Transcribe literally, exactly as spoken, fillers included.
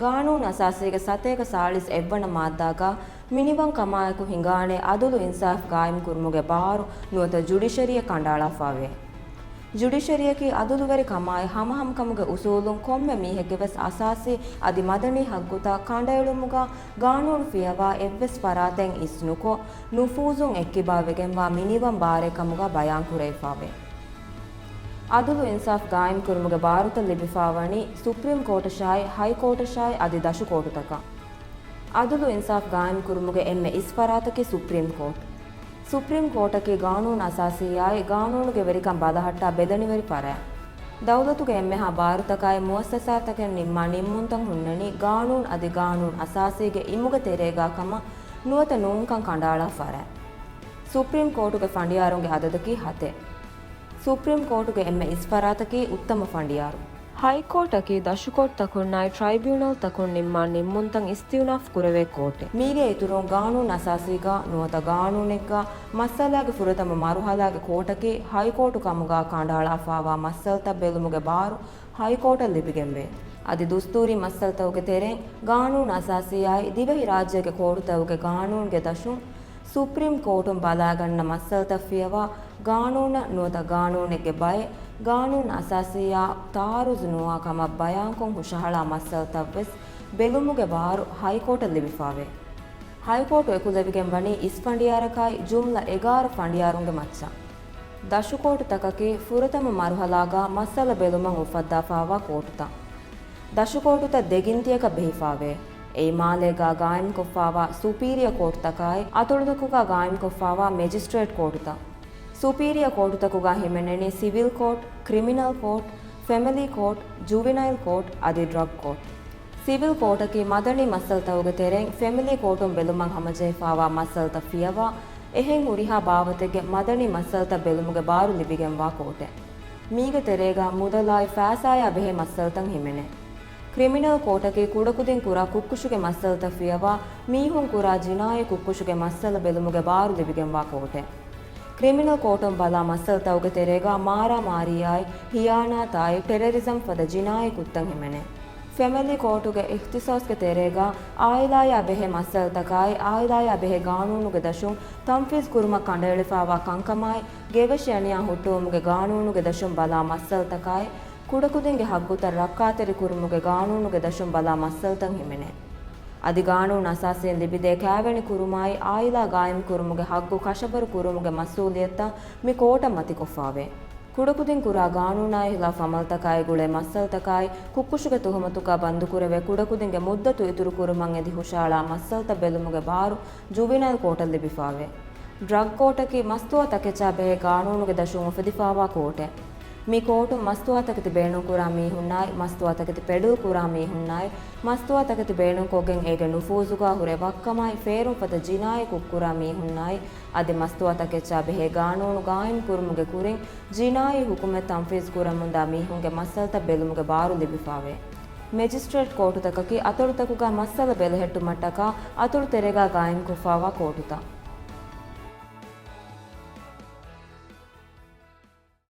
ގާނޫނު އަސާސީގެ ސަތޭކަ ސާޅީސް އެއްވަނަ މާއްދާގަ މިނިވަން ކަމާއެކު ހިނގާނެ އަދުލު އިންސާފް ގާއިމް ކުރުމުގެ ބާރު ނުވަތަ ޖުޑިޝަރީއަށް ކަނޑައަޅާފައެވެ. ޖުޑިޝަރީއަކީ އަދުލުވެރި ކަމާއި ހަމަހަމަކަމުގެ އުސޫލުން ކޮންމެ މީހެއްގެ ވެސް އަސާސީ އަދި މަދަނީ ހައްގުތައް ކަނޑައެޅުމުގަ ގާނޫނު ފިޔަވާ އެއްވެސް ފަރާތެއް އިސް ނުކޮށް، ނުފޫޒުން އެއްކިބާވެގެންވާ މިނިވަން ބާރެއް ކަމުގަ ބަޔާން ކުރެވިފައެވެ. އަދުލު އިންސާފް ގާއިމް ކުރުމުގެ ބާރުތައް ލިބިފައިވަނީ ސުޕްރީމް ކޯޓަށާއި، ހައި ކޯޓަށާއި އަދި ދަށު ކޯޓުތަކަށް. އަދުލު އިންސާފް ގާއިމް ކުރުމުގެ އެންމެ އިސް ފަރާތަކީ ސުޕްރީމް ކޯޓް. ސުޕްރީމް ކޯޓަކީ ގާނޫނު އަސާސީއާއި ގާނޫނުގެ ވެރިކަން ބަލަހައްޓާ ބެލެނިވެރި ފަރާތް. ދައުލަތުގެ އެންމެހާ ބާރުތަކާއި މުއައްސަސާތަކެއް ނިންމާ ނިންމުންތައް ހުންނަނީ ގާނޫނު އަދި ގާނޫނު އަސާސީގެ އިމުގެ ތެރޭގާ ކަމަށް ނުވަތަ ނޫންކަން ކަނޑައަޅާ ފަރާތް. ސުޕްރީމް ކޯޓުގެ ފަނޑިޔާރުންގެ އަދަދަކީ ހަތެއް. ސުޕްރީމް ކޯޓުގެ އެންމެ އިސް ފަރާތަކީ އުއްތަމަ ފަނޑިޔާރު. ހައި ކޯޓަކީ ދަށު ކޯޓްތަކުންނާއި ޓްރައިބިއުނަލްތަކުން ނިންމާ ނިންމުންތައް އިސްތިއުނާފް ކުރެވޭ ކޯޓެއް. މީގެ އިތުރުން ގާނޫނު އަސާސީގަ ނުވަތަ ގާނޫނެއްގަ މައްސަލާގެ ފުރަތަމަ މަރުހަލާގެ ކޯޓަކީ ހައި ކޯޓު ކަމުގަ ކަނޑައަޅާފައިވާ މައްސަލަތައް ބެލުމުގެ ބާރު ހައި ކޯޓަށް ލިބިގެންވޭ. އަދި ދުސްތޫރީ މައްސަލަތަކުގެ ތެރެއިން ގާނޫނު އަސާސީއާއި ދިވެހި ރާއްޖޭގެ ކޯޓުތަކުގެ ގާނޫނުގެ ދަށުން ސުޕްރީމް ކޯޓުން ބަލާގަންނަ މައްސަލަތައް ފިޔަވާ، ގާނޫނަށް ނުވަތަ ގާނޫނެއްގެ ބައެއް ގާނޫނު އަސާސީއާ ތައާރުޒު ނުވާ ކަމަށް ބަޔާންކޮށް ހުށަހަޅާ މައްސަލަތައްވެސް ބެލުމުގެ ބާރު ހައިކޯޓަށް ލިބިފައެވެ. ހައިކޯޓު އެކުލެވިގެން ވަނީ އިސް ފަނޑިޔާރަކާއި ޖުމްލަ އެގާރަ ފަނޑިޔާރުންގެ މައްޗަށް. ދަށުކޯޓުތަކަކީ ފުރަތަމަ މަރުހަލާގާ މައްސަލަ ބެލުމަށް އުފައްދާފައިވާ ކޯޓުތައް. ދަށުކޯޓުތައް ދެގިންތިއަކަށް ބެހިފައެވެ. އެއީ މާލޭގާ ގާއިމްކޮށްފައިވާ ސުޕީރިއަ ކޯޓުތަކާއި، އަތޮޅުތަކުގާ ގާއިމްކޮށްފައިވާ މެޖިސްޓްރޭޓް ކޯޓުތައް. ސުޕީރިއަ ކޯޓުތަކުގާ ހިމެނެނީ ސިވިލް ކޯޓް، ކްރިމިނަލް ކޯޓް، ފެމިލީ ކޯޓް، ޖުވިނައިލް ކޯޓް އަދި ޑްރަގް ކޯޓް. ސިވިލް ކޯޓަކީ މަދަނީ މައްސަލަތަކުގެ ތެރެއިން ފެމިލީ ކޯޓުން ބެލުމަށް ހަމަޖެހިފައިވާ މައްސަލަތައް ފިޔަވާ، އެހެން ހުރިހާ ބާވަތެއްގެ މަދަނީ މައްސަލަތައް ބެލުމުގެ ބާރު ލިބިގެންވާ ކޯޓެއް. މީގެ ތެރޭގަ މުދަލާއި ފައިސާއާ ބެހޭ މައްސަލަތައް ހިމެނޭ. ކްރިމިނަލް ކޯޓަކީ ކުޑަކުދިން ކުރާ ކުއްކުށުގެ މައްސަލަތައް ފިޔަވާ، މީހުން ކުރާ ޖިނާއީ ކުއްކުށުގެ މައްސަލަ ބެލުމުގެ ބާރު ލިބިގެންވާ ކޯޓެއް. ކްރިމިނަލް ކޯޓުން ބަލާ މައްސަލަތަކުގެ ތެރޭގަ މާރާމާރީއާއި، ހިޔާނާތާއި، ޓެރަރިޒަމް ފަދަ ޖިނާއީ ކުށްތައް ހިމެނޭ. ފެމިލީ ކޯޓުގެ އިޚްތިޞާޞްގެ ތެރޭގަ އާއިލާއާ ބެހޭ މައްސަލަތަކާއި، އާއިލާއާ ބެހޭ ގާނޫނުގެ ދަށުން ތަންފީޒް ކުރުމަށް ކަނޑައެޅިފައިވާ ކަންކަމާއި، ގެވެށި އަނިޔާ ހުއްޓުވުމުގެ ގާނޫނުގެ ދަށުން ބަލާ މައްސަލަތަކާއި، ކުޑަކުދިންގެ ހައްގުތައް ރައްކާތެރި ކުރުމުގެ ގާނޫނުގެ ދަށުން ބަލާ މައްސަލަތައް ހިމެނޭ. އަދި ގާނޫނު އަސާސީން ލިބިދޭ ކައިވެނި ކުރުމާއި، އާއިލާ ގާއިމް ކުރުމުގެ ހައްގު ކަށަވަރު ކުރުމުގެ މަސްއޫލިއްޔަތުތައް މި ކޯޓަށް މަތިކޮށްފައެވެ. ކުޑަކުދިން ކުރާ ގާނޫނާއި ހިލާފް އަމަލުތަކާއި ގުޅޭ މައްސަލަތަކާއި، ކުއްކުށުގެ ތުހުމަތުގަ ބަންދުކުރެވޭ ކުޑަކުދިންގެ މުއްދަތު އިތުރު ކުރުމަށް އެދި ހުށައަޅާ މައްސަލަތައް ބެލުމުގެ ބާރު ޖުވިނައިލް ކޯޓަށް ލިބިފައެވެ. ޑްރަގް ކޯޓަކީ މަސްތުވާ ތަކެއްޗާ ބެހޭ ގާނޫނުގެ ދަށުން އުފެދިފައިވާ ކޯޓެއް. މި ކޯޓުން މަސްތުވާ ތަކެތި ބޭނުންކުރާ މީހުންނާއި، މަސްތުވާ ތަކެތި ޕެޑަލް ކުރާ މީހުންނާއި، މަސްތުވާ ތަކެތި ބޭނުންކޮށްގެން އޭގެ ނުފޫޒުގަ ހުރެ ވައްކަމާއި ފޭރުން ފަދަ ޖިނާއީ ކުށްކުރާ މީހުންނާއި، އަދި މަސްތުވާ ތަކެއްޗާ ބެހޭ ގާނޫނު ގާއިމް ކުރުމުގެ ކުރިން ޖިނާއީ ހުކުމެއް ތަންފީޒް ކުރަމުންދާ މީހުންގެ މައްސަލަތައް ބެލުމުގެ ބާރު ލިބިފައެވެ. މެޖިސްޓްރޭޓް ކޯޓުތަކަކީ އަތޮޅުތަކުގަ މައްސަލަ ބެލެހެއްޓުމަށްޓަކާ އަތޮޅު ތެރޭގަ ގާއިމްކޮށްފައިވާ ކޯޓުތައް.